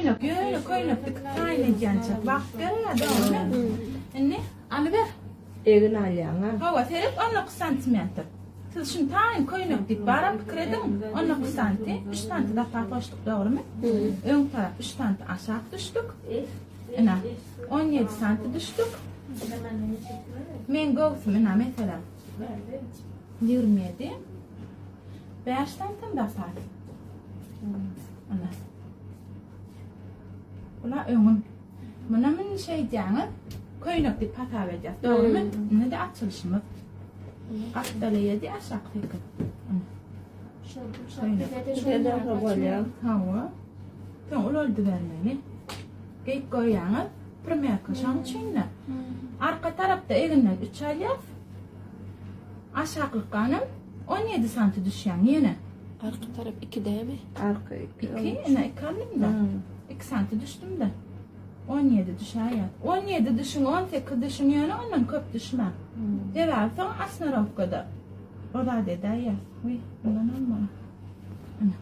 Köýnek, ýöne köýnek dikip taýyn edýänçä wagt gerek-ä, dogrumy? Indi alyber. Egin alýaň-a. Hawa, seret 19 santimetr. Siz şuny taýyn köýnek diýip baram pikir ediň. 19 santi, 3 santi zapas goşduk, dogrumy? Öň tarap 3 santi aşak düşdük. Ine, 17 santi düşdük. Meň göwsüm ine meselem 27. 5 santim zapas. Ine. Bula öňüm. Muna mün şeýdýäňiz, köýnek diýip hasap edýäs. Dogrumy? Indi-de açylyşymyz. Gapdaly 7, aşak 8. Bize-de bolýar. Hawa. Soň ulaldybermeli. Geýip goýýaňyz. Primerka şoň üçin-de. Arka tarapda eginden 3 alýas. Aşaklykdanam 17 santi düşýän ýene. Arka tarap 2 dämi? Arka 2. 2, ine 2 aldym-da. 2 santi düşdüm-de. 17 düşäýýär. 17 düşüň, 18 düşüň, ýöne ondan köp düşmäň. Sebäbi soň asnarowkada o zat edäýýär. Wiý, bundan almaly. Ine.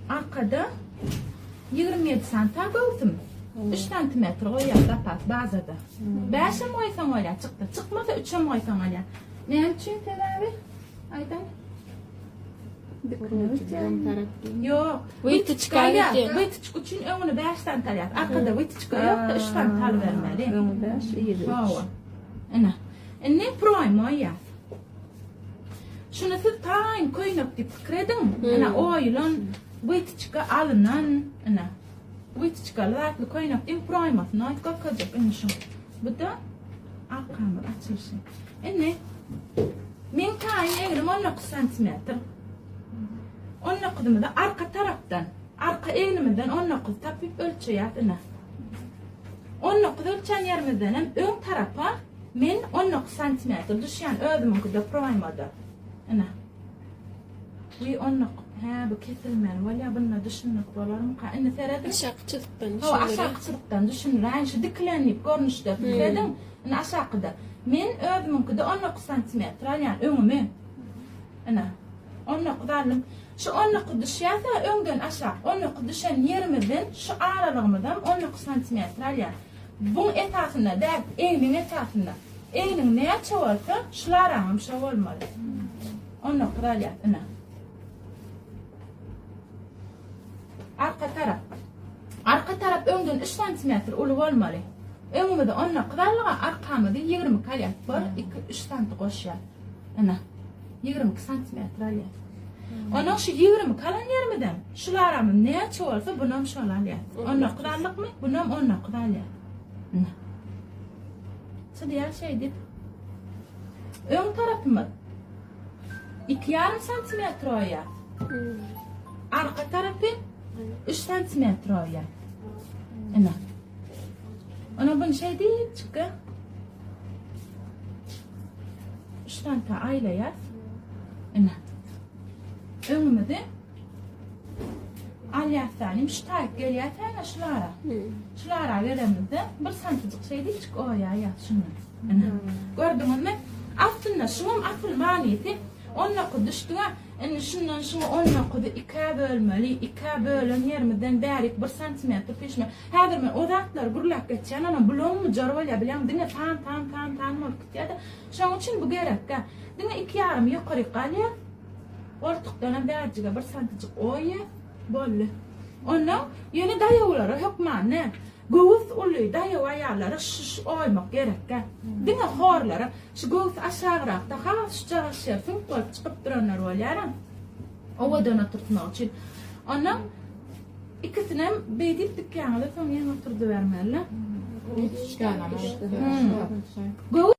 Arkada 27 santa göwsüm. 3 santimetr goýýar zapas bazada. 5 hem goýsaň bolýar, çykdy. Çykmasa 3 hem goýsaň bolýar. Näme üçin sebäbi? Aýdan. Ýok. Wytyçka Alýar. gidýär. Wytyçka üçin öňüne 5 sant alýar. Arkada wytyçka ýok-da 3 sant alybermeli. Öňi 5, yzy 3. Hawa. Ine. Indi proýma ýaz. Şuny siz taýyn köýnek diýip pikir ediň. Ine oýulan wytyçka alynan, ine. Wytyçkaly zatly köýnek diýip proýmasyny aýt görkezjek indi şu. Bu-da arkamyz açylyşy. Indi meň taýyn egrim 19 santimetr. 19-ymyzy arka tarapdan, arka egnimizden 19 tapyp ölçeýäs ine. 19 ölçän ýerimizden hem öň tarapa men 19 santimetr düşýän özümiňkide proýmada. Ine. Bu 19. Hä, bu kesilmeli bolýar. Bunda düşünmek bolarmyka? Indi serediň. Aşaky çyzykdan Hawa, düşündiräý. aşaky çyzykdan düşündiräýin. Şu dikilen diýip görnüşde pikir ediň. Indi aşakyda. Men özümiňkide 19 santimetr alýan öňümi. Ine. 19 aldym. Şu 19 düşýärse öňden aşak 19 düşen ýerimizden şu aralygymyzam 19 santimetr alýar. Buň esasynda däl, egniň esasynda. Egniň näçe bolsa, şularaňam şo bolmaly. 19 alýar, ine. Arka tarap. Arka tarap öňden 3 santimetr uly bolmaly. Öňümizi 19 aldyk, arkamyzy 22 alýar. 1, 2, 3 santi goşýar. Ine. 22 santimetr alýar. Onuň şu 22 alan ýerimizem, şularamyz näçe bolsa, bunam şol alýar. 19 aldykmy? Bunam 19 alýar. Ine. Çyzýar şeýdip. Öň tarapymyz 2,5 santimetr oýar. Arka tarapy 3 santimetr oýar. Ine. Ona bunu şeýdip çykýar. Üç santa aýlaýas. Ine. Öňümizi alýas danim şu taýyp gelýäs ýa şulara. Şulara gelenimizde bir santyjyk şeýdip çyk oýaýas şundan. Ine. Gördüňizmi? Aslynda şuňam asyl manysy 19 düşdüňä. Indi şundan şuňa 19-y ikä bölmeli. Ikä bölen ýerimizden bärik 1 santimetr pişme. Häzir men o zatlary gürläp geçýän, onam bulam-bujar bolýar, bilýäňmi, diňe san, san, san, san bolup gitýär-de. Şonuň üçin bu gerekkä. Diňe iki ýarymy ýokaryk galýar. Goltukdanam bärjige bir santijik oýýar. Boldy. Onnoň ýöne daýawlara hökman nä? Göwüs uly daýaw aýallara şu-şu oýmak gerekkä. Diňe horlara, şu göwsi aşagrakda has şujagaş ýer süňk bolup çykyp duranlar bolýar-a. Owadan oturtmak üçin. Onnoň Ikisinem beýdip dikýäňiz-de soň ýeňil oturdybermeli. Göwüs.